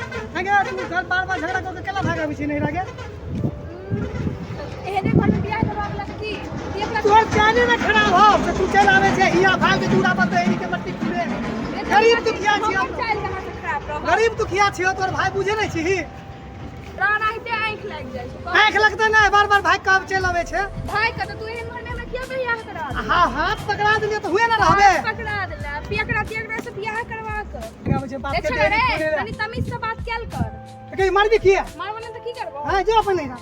आगे तू घर बार बार झगड़ा कऽ के केना भागाबै छी नैहरा गे? एहने घर में बियाह करवा के की ई अपना तोहर चाले ने खराब हो से तू चल आवे छै हिया भाग के दूरा पर तो एही के मट्टी पूरे गरीब दुखिया छी हमर चाइल कहाँ से खराब रहल? गरीब दुखिया छियो, तोहर भाई बुझे नहीं छी। तोरा एनाहिते आँखि लागि जाइ छौ। आँखि लगतै नहि, बार बार भाग कब चलि अबै छै। भाइ के तऽ तू एहन घरमे हमरा किया बियाह करा देलह? हाँ, हाथ पकड़ा देलियै तऽ हुए ने रहबे। हाथ पकड़ा देला पियकरा तियकरा से बियाह करवा के आबै छै बाप के देख देरी रे, खोले रे। कनी तमीज से बात कैल कर। कहीं मारबी किया? मारबो नहि तऽ की करबो? हाँ, जो अपन नैहरा।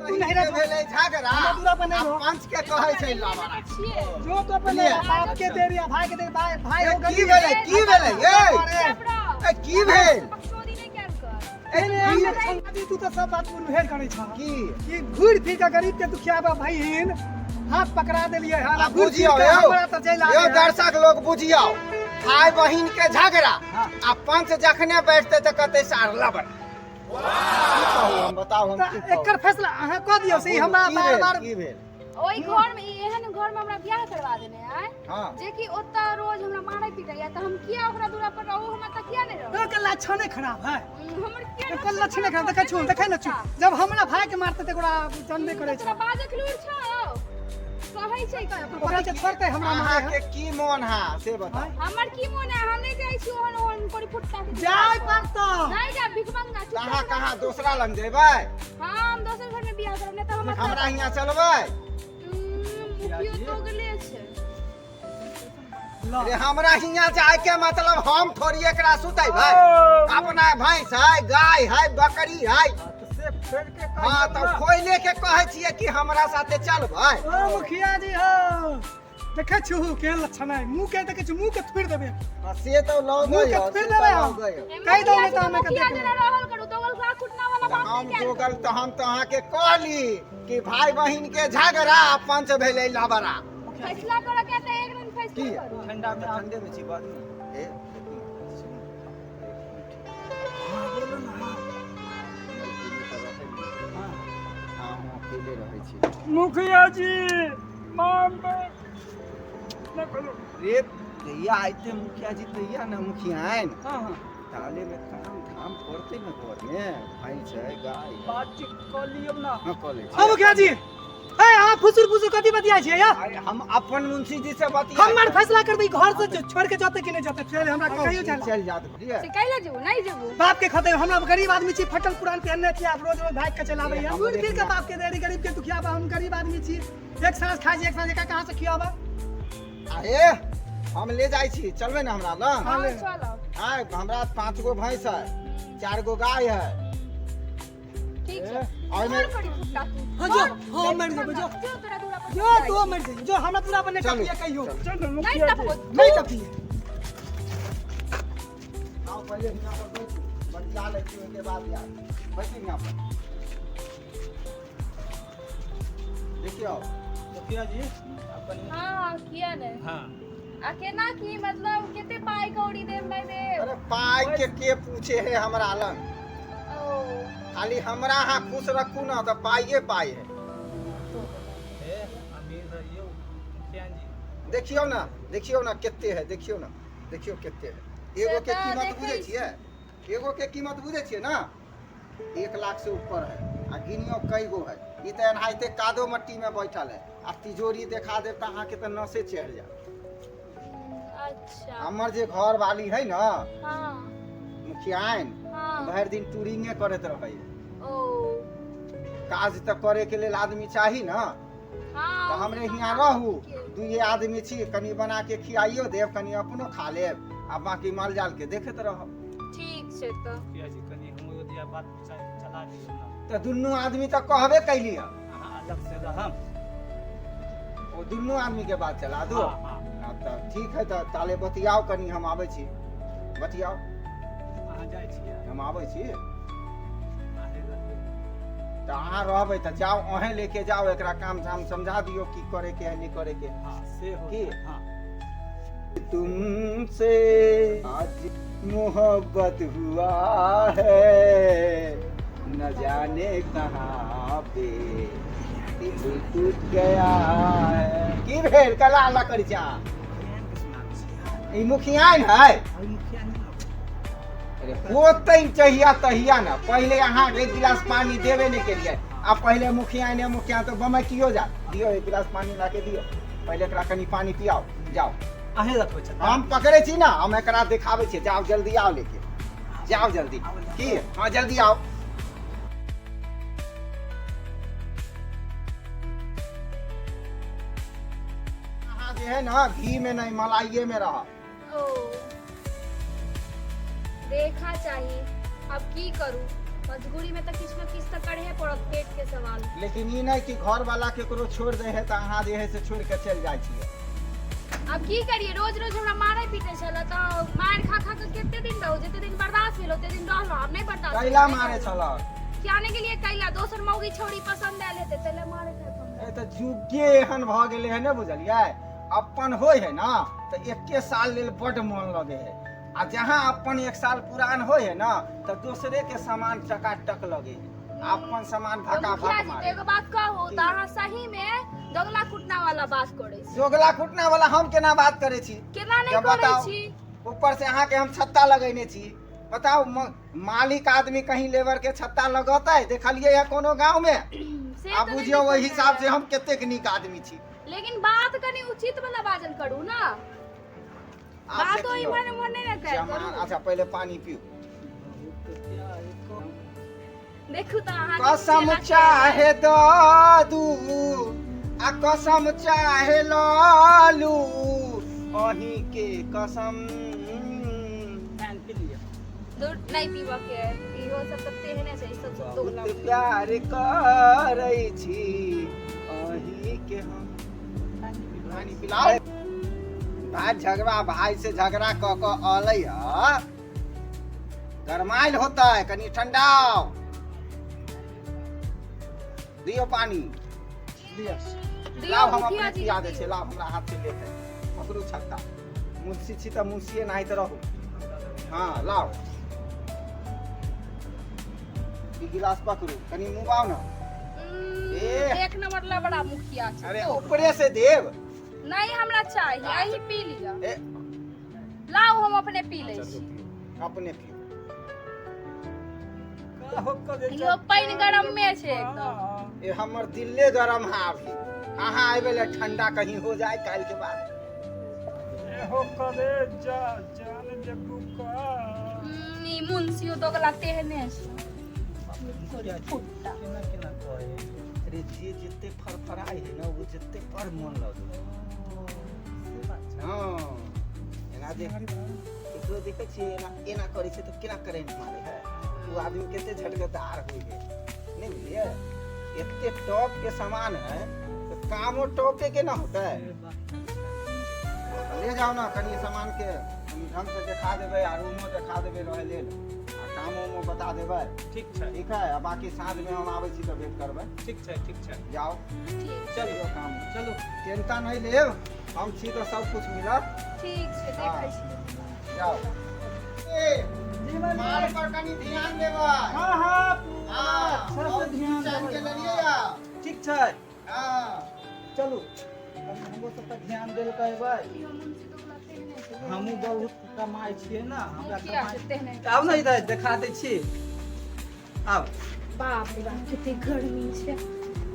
तू नैहरा जो। भेलै झगड़ा। हमरा दूरा पर नहि आ रहो। पंच के कहै छै लाबड़ा। छियै। जो तो अपन नैहरा, बाप के देरी आ भाई के देरी, भाई भाई हो ए, की गरीब। भेलै, की भेलै ए? चुप रह। ए, की भेल? बकचोदी नहि कैल कर। ए, नहीं, की नहीं, तू तऽ सब बात उन्हेर करै छह की कि घुरि फिर के गरीब के दुखिया बा बहिन हाथ पकड़ा देलियै हन आ आ घुरि फिर बुझियौ के यौ हमरा तऽ चलि यौ आबै हन। दर्शक लोग बुझियौ, भाई बहिन के झगड़ा आ पंच जखने बैठते तऽ कहते सार लबड़ा। की कहू हम, बताउ हम तऽ की कहू? एकर फैसला अहाँ कऽ दियौ से ई हमरा की बार भेल? बार की भेल? ओहि घर में, ई एहन घर में हमरा बियाह करवा देने आय जे कि ओतऽ रोज हमरा मारै पीटैया, तऽ हम किया ओकरा दूरा पर रहू? हमरा तऽ किया नहि रहू? एकर लक्षणे खराब है। हमर किया एकर लक्षणे खराब देखै छु, देखै ने छु, जब हमरा भाई के मारते तऽ ओकरा जानबे करै तोरा छै। बाजक लूर छौ? कहै छै ओकरा के छोड़तै हमरा मारे अहाँके की मोन है से बताउ। हमर की मोन है? हम नहि जाइ छी ओहन ओहन कोरी फुटका के। जाय पड़तौ। नहि जा भिखमंगा, चुप। कहाँ कहाँ दोसरा लग जेबै? हाँ, हम दोसर घर में बियाह करब, नहि तऽ हम हमरा हियाँ चलबै? मुखियो दोगले छै। अरे हमरा हियाँ जाय के मतलब हम थोड़ी एकरा सुतेबै। अपना भैंस है, गाय है, बकरी है। से फेर के हाँ, तऽ खोइले के कहै छियै कि हमरा साथे चलबै। ओ मुखिया जी हो, देखै छु केहन लक्षण है मुँह के, देखै छु मुँह के थुड़ि देबै। हाँ, से तऽ लग मुँह के गयो, थुड़ि से देबै तऽ हम। लग गयो। कहि दौ नहि तऽ हमे मुखिया कते जेना रहल करू, दोगल खा कुटना वाला तऽ बात हम नहि कयल दोगल तऽ हम तऽ अहाँके कहली कि भाई बहिन के झगड़ा आ पंच भेलै लबड़ा। करू। फैसला करऽ के तऽ एक दिन की फैसला करू। ठंडा में ठंडे में छी बात ए हाँ, बोलो ना। हाँ। हाँ, हम अकेले रहै छी। मुखिया जी माम न करो। रे जहिया अयतै मुखिया जी तहिया ने मुखियाइन। हाँ हाँ। ताले में काम धाम करतै ने, घर में भैंस है, गाय है। बातचीत कऽ लियौ ना। हाँ, कऽ लै हाँ छी। मुखिया जी, ए अहाँ फुसुर फुसुर कथी बतियाइ छियै यौ? अरे हम अपन मुंशी जी से बतिया हमर फैसला कर दी, घर से छोड़ के जते कि नहीं जते, चल हमरा कहियो चल। चल जात बुझलियै। से कैला जेबू? नहि जेबू। बाप के खते हमरा गरीब आदमी छी, फटल पुरान पहनने छी, आप रोज रोज भाग के चलाबै ए, हम हमरे घुरि फिर के बाप के देरी, गरीब के दुखिया बा, हम गरीब आदमी छी, एक साँझ खाइ छी, एक साँझ एकरा कहाँ से खियाबा? अरे हम ले जाइ छी, चलबै ने हमरा लग? हाँ, चलब। आय हमरा 5 गो भैंस है, 4 गो गाय है। ठीक छै। ओहिमे मर पड़ी फुट्टा तू। हाँ, जो, हाँ, मर जेबै, जो। जो तोरा दूरा पर जो तो मर जाइए, जो हमरा पूरा पर नहीं चलू, टपिए कहियो। चलो नहीं मुखिया जी। टपको। नहीं टपिए। आओ पहिले हियाँ पर बैठू, बतिया लै छी, ओहिके बाद यार बैठू हियाँ पर। देखियौ मुखिया जी अपन हाँ, किया नहि? हाँ। आ केना की मतलब कते पाइ कौड़ी देब, नहि देब? अरे पाइ के पूछे है हमरा लग। ओ खाली हमरा अहाँ खुश रखू ना तऽ पाइए पाइ है। ए अमीर है यौ मुखिया जी। देखियौ ना, देखियौ ना कते है, देखियौ ना, देखियौ कते है। एगो के से तऽ कीमत देखै बुझै छियै? एगो के कीमत बुझै छियै ना? 1 लाख से ऊपर है। आ गिनियौ कई गो है। ई तऽ एनाहिते कादो मट्टी में बैठल है, आ तिजोरी देखा देब तऽ अहाँके तऽ नसे चढ़ि जायत। अच्छा। हमर जे घर वाली है ना, मुखियाइन, भरि दिन टूरिंगे करैत रहै है। ओ काज तऽ करे के लेल आदमी चाही ना। हाँ। तऽ हमरे हियाँ रहू, दुइये आदमी छी, कनि बना के खियाइयो देब, कनि अपनो खा लेब आ बाकी माल जाल के देखैत रहब। ठीक छै तऽ। मुखिया जी कनि हमरो दिया बात विचार चला दियौ ना। तऽ दुनू आदमी तऽ कहबे कैली हँ। अहाँ अलग से रहम। ओ दुनू आदमी के बात चला दू। हाँ हाँ। हाँ, तऽ ठीक है, तऽ ताले बतियाउ कनि, हम आबै छी, बतियाउ। अहाँ जाइ छियै? हम आबै छी। अहाँ रहबै? तऽ अहाँ रहबै तऽ जाउ, अहें लेके जाउ एकरा, काम धाम समझा दियौ की करे के है नहीं करे के है। हाँ, से हो। की? हाँ। तुमसे आज मोहब्बत हुआ है, न जाने कहाँ पे दिल टूट गया है। की चुड़ैल कला हल्ला करै छी अहाँ? मुखियान के सुनाबै छी। ई मुखियाइन है? अभी मुखिया नहि ने। अरे होतै जहिया तहिया ने। पहिले अहाँ एक गिलास पानी देबे नहि केलियै, आ पहिले मुखिया ने मुखिया तऽ बमकियो जा। दियौ, एक गिलास पानी ला के दियौ पहिले, एकरा कनि पानी पियाओ जाओ। अहें रखबै छता? हम पकड़ै छी ने, हम एकरा देखाबै छियै। जाओ जल्दी, आओ लेके जाओ जल्दी। की हाँ, जल्दी आओ। अहाँ जे है ना घी में नहीं मलाइये में रह। ओ देखा चाही, अब की करू, मजबूरी में तऽ किछु ने किछु तऽ करहे पड़त, पेट के सवाल। लेकिन ई नहीं कि घर वाला केकरो छोड़ दे है तऽ अहाँ जे है से छोड़ के चलि जाइ छियै। अब की करिए, रोज रोज हमरा मारे पीटे छल, तऽ मारि खा खा के कते दिन रहू? जते दिन बर्दाश्त भेल ओते दिन रहलहुँ, आब नहि बर्दाश्त भेल, कैला नहि मारे रहलहुँ। छल? किया नहि गेलियै कैला, दोसर मौगी छौड़ी पसंद आयल हेतै तैला मारैत हैत हमरा। ए तऽ जुगे एहन भऽ गेलै है ने, बुझलियै? अपन होइ है ना तऽ एके साल लेल बड्ड मोन लगे है, आ जहाँ अपन एक साल पुरान होइ है ना तऽ दोसरे के सामान टकाटक लगे है, अपन सामान तऽ भका मुखिया भक जी, तऽ मारे। एगो बात कहू तऽ अहाँ सही में दोगला कुटना वाला बात करै छी। दोगला कुटना वाला हम केना बात करै छी? केना नहि जब करै बताउ। छी? ऊपर से अहाँके हम छत्ता लगेने छी। बताउ, मालिक आदमी कहीं लेबर के छत्ता लगतै? देखलियै है कोनो गाँव में? से आ तऽ नहि बुझियौ ओहि देखलियै। हिसाब से हम कतेक नीक आदमी छी। लेकिन बात कनि उचित वाला बाजल करू ना। आब बात देखियौ। इम्हर उम्हर नहि ने कयल करू। अच्छा, पहिले पानी पीऊ। देखू तऽ अहाँ। कसम चाहे दादू आ कसम चाहे लालू, अहीं के कसम। पानि पी लिअ। दूध नहि पीबऽ के अइ। इहो सब तऽ तेहने छै, ई सब सब दोगला। बहुत प्यार करै छी अहीं के हम। पानी पिलाओ भाई। झगड़ा भाई से झगड़ा कऽ कऽ अलै ह, गरमाइल होतै, कनि ठंडाओ दियौ पानी। लिअ। दियौ लाओ, हम मुखिया अपने जी पिया के दै छियै। दियौ। लाओ, हमरा हाथ से लेतै। पकड़ू छत्ता। मुंशी छी तऽ मुंशीए नाहित रहू। हाँ, लाओ, ई गिलास पकड़ू, कनि मुबाउ ने। ए। एक नंबर लबड़ा मुखिया छै। अरे तो। ऊपरे से देब। नहीं, हमरा चाही, अहीं पी लिअ। ए। लाउ, हम अपने पी लै छी। अपने पियो। इहो पानि गरम में छै एकदम। ए, हमर दिले गरम है अभी। अहाँ आबे ले ठंडा कहीं हो जाए काल्हि के बाद। एहो करे जा जान देबू का? ई मुंशियो दोगला तेहने छै। फुट्टा। केना केना कहै? अरे, जे जते फरफराइ है ना, वो जते पर मन लगे। से बात छै। हाँ, एना जे केकरो देखै छियै एना एना करै छै तऽ केना करेंट मारे है, ओ आदमी कते झटकेदार होइ है, नहीं बुझलियै? एते टॉप के सामान है तऽ कामो टॉपे के ना होतै। ले जाओ ना, कनि सामान के कनि ढंग से देखा देबै आ रूमो देखा देबै रहै लेल आ कामो उमो बता देबै। ठीक छै। ठीक है, आ बाकी साँझ में हम आबै छी तऽ भेंट करबै। ठीक छै, ठीक छै। जाओ। ठीक। चलू। काम चलू। चिंता नहीं लेब, हम छी तऽ सब कुछ मिलत। ठीक छै, देखै छी। जाओ। ए, जी मालिक। माल पर कनि ध्यान देबै। हाँ हाँ, पूरा हाँ, अच्छा से बहुत ध्यान चैन के देबै। लेलियै या। ठीक छै। हाँ। चलू, कनि हमरो सबके ध्यान देल करबै। इहो मुंशी दोगला तेहने छै। हमहूँ बहुत कमाइ छियै ने, हमरा मुखिया कमाइ छै तेहने। आउ ने इधर, देखा दै छी, आउ। बाप रे बाप, कते गर्मी छै।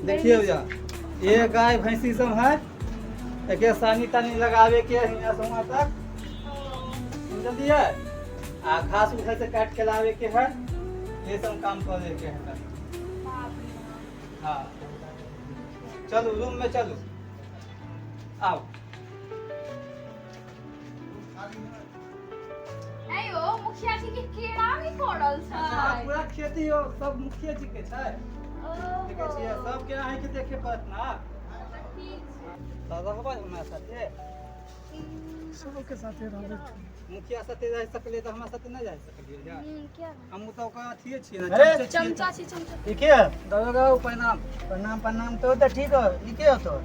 देखियौ या ये गाय भैंसी सब है, एके सानी तानी लगावे के है हियाँ से वहाँ तक, समझलियै? आ घास उधर से काट के लावे के है, ये सब काम करे के है। बाप रे बाप। हाँ, चलू, रूम में चलू, आओ। ऐ यो मुखिया जी के केरा भी फड़ल छै। पूरा खेती हो सब मुखिया जी के छै। देखै छियै, सबके अहींके देखे पड़त ना। ठीक छै। तऽ रहबै हमरा साथे? सबके साथे रहबै। मुखिया साथे रहि सकलियै तऽ हमरा साथे नहि रहि सकलियै? क्या? हमहूँ तऽ ओकर अथिये छियै ने। अरे, चमचे छियै। चमचा छी, चमचा। ई के? दरोगा, प्रणाम। प्रणाम, प्रणाम। तो तऽ ठीक हो, ई के हो तो?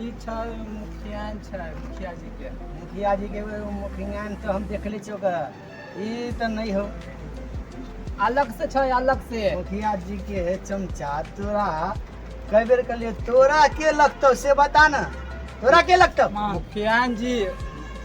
ई छै मुखियान छै, मुखिया जी के। मुखिया जी के मुखियान तऽ हम देखले छियै ओकरा, ई तऽ नहीं हो। अलग से छै, अलग से। मुखिया जी के चमचा, तोरा कई बेर कहलियै, तोरा के लगतौ से बता ना। तोरा के लगतौ? मुखियान जी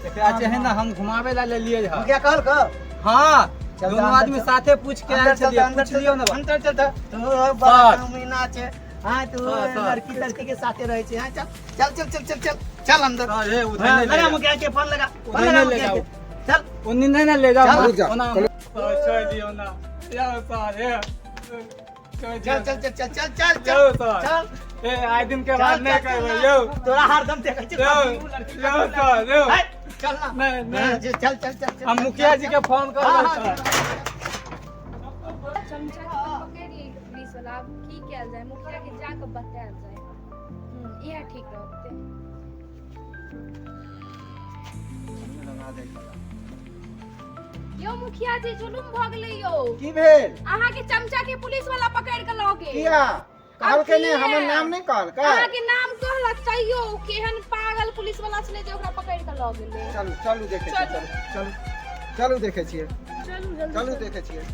एकरा जे है ना हम घुमावे ला ले लिए है। मुखिया कहल को? हाँ, चल दोनों अंदर आदमी चल। साथे पूछ के आयल अंदर चल, छलियै, अंदर पूछ लियौ चल, ना। अंदर चल तो बड़ा कमीना छे। हाँ, तू हाँ, सर। लड़की लड़की के साथे रहे छे। हाँ, चल चल चल चल चल चल चल अंदर। सर, हे उधर हाँ, नहीं लगा ले जाओ। मुखिया के फोन लगा, फोन उधर लगा नहीं ले मुखिया जाओ। के। चल ओन्नी नहीं ना ले जाओ। चल। रुक जा, ओना चलो। सर, छोड़ दियौ ना यौ सर, हे छोड़ चल दियौ। चल चल चल चल चल यौ चल सर। चल ए आइ दिन के चल, बाद नहीं चल, करबै चल, यौ। तोरा हरदम देखै छी यौ, लड़की यौ सर, यौ। है, चल ना। नहीं, नहीं। हाँ, चल चल चल चल। हम मुखिया जी के फोन हाँ, करबै हाँ, सर। चमचा के तऽ पकड़ि लेलकै पुलिस वाला। आब की कयल जाय? मुखिया के जा कऽ बतायल जाय। इएह ठीक रहतै। यौ मुखिया जी, जुलुम भऽ गेलै यौ। की भेल? अहाँ के चमचा के पुलिस वाला पकड़ के लऽ गेल। किया कहलकै नहि? किया? हमर नाम नहि कहलकै? अहाँ के नाम कहलक तैयो केहन पागल पुलिस वाला छलै जे ओकरा पकड़ के लऽ गेलै। चलू चलू देखै छियै। चलू। चलू चलू चलू देखै छियै। चलू जल्दी। चलू देखै छियै।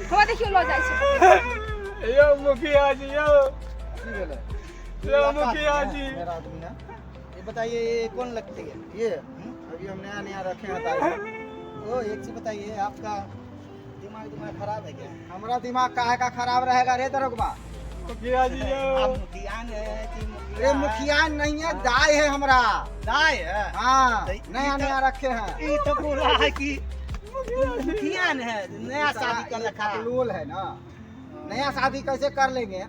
हमरा देखियौ लऽ जाइ छै। यौ मुखिया जी यौ। की भेलै? यौ मुखिया जी। मेरा आदमी है। ये बताइए, ये कौन लगती है? ये अभी हम नया नया रखे हैं दाई। ओ एक चीज बताइए, आपका दिमाग दिमाग खराब है क्या? हमारा दिमाग काहे का खराब रहेगा रे दरोगबा? मुखिया जी यौ। आप मुखियान है कि मुखिया? अरे मुखिया नहीं है, दाई है हमरा। दाई है? हाँ, तो ई नया तो- नया रखे हैं। ये तो बोला है कि मुखियान है, नया शादी कर रखा है। लोल है ना, नया शादी कैसे कर लेंगे?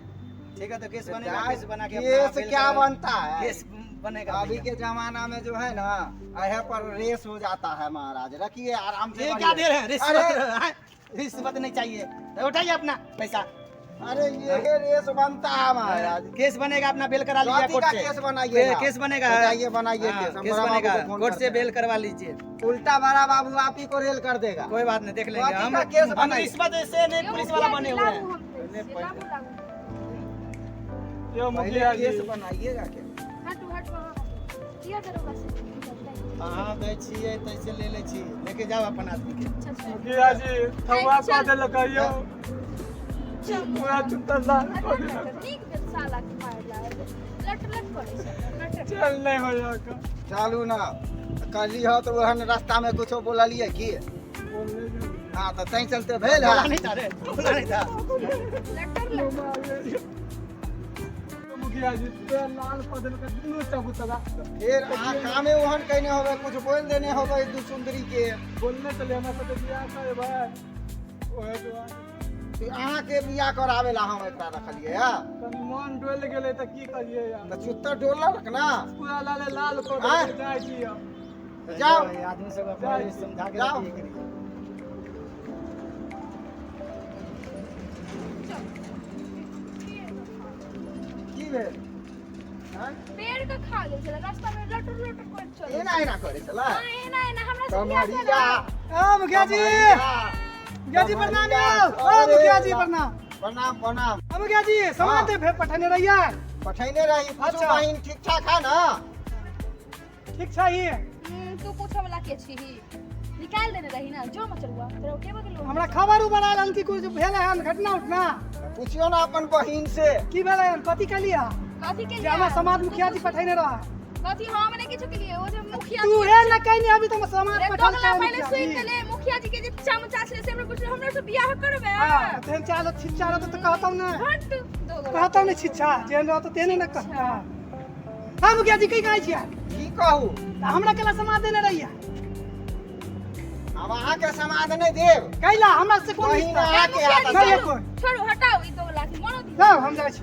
ठीक है, तो केस बनेगा। दाई- केस बना के अपना केस बेल क्या बनता है? केस बनेगा अभी भैया। के जमाना में जो है ना अहे पर रेस हो जाता है महाराज। रखिए आराम से ये बढ़िए। क्या दे रहे हैं रिश्वत? अरे हाँ, रिश्वत नहीं चाहिए तो उठाइए अपना पैसा। अरे ये रेस बनता है महाराज। केस बनेगा, अपना बेल करा लीजिए जाति कोर्ट का से। केस बनाइए ना। केस बनेगा। बनाइए बनाइए हाँ, केस। हम केस बड़ा बाबू बनेगा, को फोन कोर्ट से करते बेल करवा लीजिए। हैं। उल्टा बड़ा बाबू आप ही को रेल कर देगा। कोई बात नहीं, देख लेंगे जाति हम। का केस हम बनाइए। रिश्वत से नहीं, यौ पुलिस वाला मुखिया बने जी, हुए लाबू हैं। हम पैसे, लाबू लाबू। यौ पहले मुखिया जी। केस बनाइएगा क्या? हटू हटू अहाँ हटू। किया दरोगा से अहाँ दै छियै तैसे ले लै छी, लेके जाओ अपन आदमी के। अच्छा अच्छा। मुखिया जी थवा कऽ देलक यौ। चल। पूरा चुत्तर लाल कऽ देलक। नीक भेल साला के मारला। लट लट करै छै लट। चल नहीं होइया का। चलू ना, कहली हो तो ओहन रास्ता में कुछो बोललिए की? हाँ, तो तैं चलते भेल बोला है। नहीं था रे, बोला नहीं था। Letter letter. मुखिया जी पूरा लाल कऽ देलक दुनू चबूतरा। फिर अहाँ कामे ओहन कहने होबै, कुछ बोल देने होबै दू सुंदरी के। बोलने चले हमरा सबके बियाह करबै ओहे दुआरे। तऽ अहाँके बियाह करावे ला हम एकरा रखलिए है। कनी मन डोलि गेलै तऽ की करियै यार? तऽ चुत्तर डोललक ना। पूरा लाले लाल कऽ आँय? देलकै। जाइ छी हम। तऽ जाओ। ये आदमी सब अपना समझा के जाओ। रखिए करिए। की भेल? आँय? पेड़ के खा गेल छलै रास्ता में, लटर लटर करैत चलै। एना एना करै छलै? हाँ, एना एना हमरा से बियाह कमरिया। करा। ओ मुखिया जी, मुखिया जी प्रणाम यौ। ओ मुखिया जी प्रणाम। प्रणाम प्रणाम। ओ मुखिया जी, सामान ते फेर पठेने रहियै? पठैने रही। पूछू अच्छा। बहिन ठीक ठाक है ना? ठीक छै ही। तू पूछऽ वाला के छीही? निकाल देने रही ना। जो मचलुआ तोरा के बगलो। हमरा खबर उबर आयल हन कि कुछ भेल हन घटना उटना। पूछियो ना अपन बहिन से। की भेल हन, कथी केलियै? कथी के जे हमरा समाज मुखिया जी पठेने रह। कथी? हम नहि किछु केलिए, ओ जे मुखिया तू हे न कहनी अभी तो समाज रे पठल दोगला, छै पहिले मुखिया सुनि जी। तऽ ले। मुखिया जी के जे चमचा छलै से हमरा पुछले, हमरा से बियाह करबै? हाँ, तेहन चालो छिच्छा रहतो तऽ कहतौ ने। हट दोगला। कहतौ ने, छिच्छा जेहन रहतो तेहने ने कहता। हाँ मुखिया जी, की कहै छियै? की कहू? तऽ हमरा केला समाज देने रहियै? हम अहाँके समाज नहि देब। कैला? हमरा से कोन बहिन रिश्ता? अहाँके मुखिया जी हाथ नहीं छोड़ू कोइ। छोड़ू, हटाउ ई दोगला के मरो दियौ। जाओ, हम जाइ छी।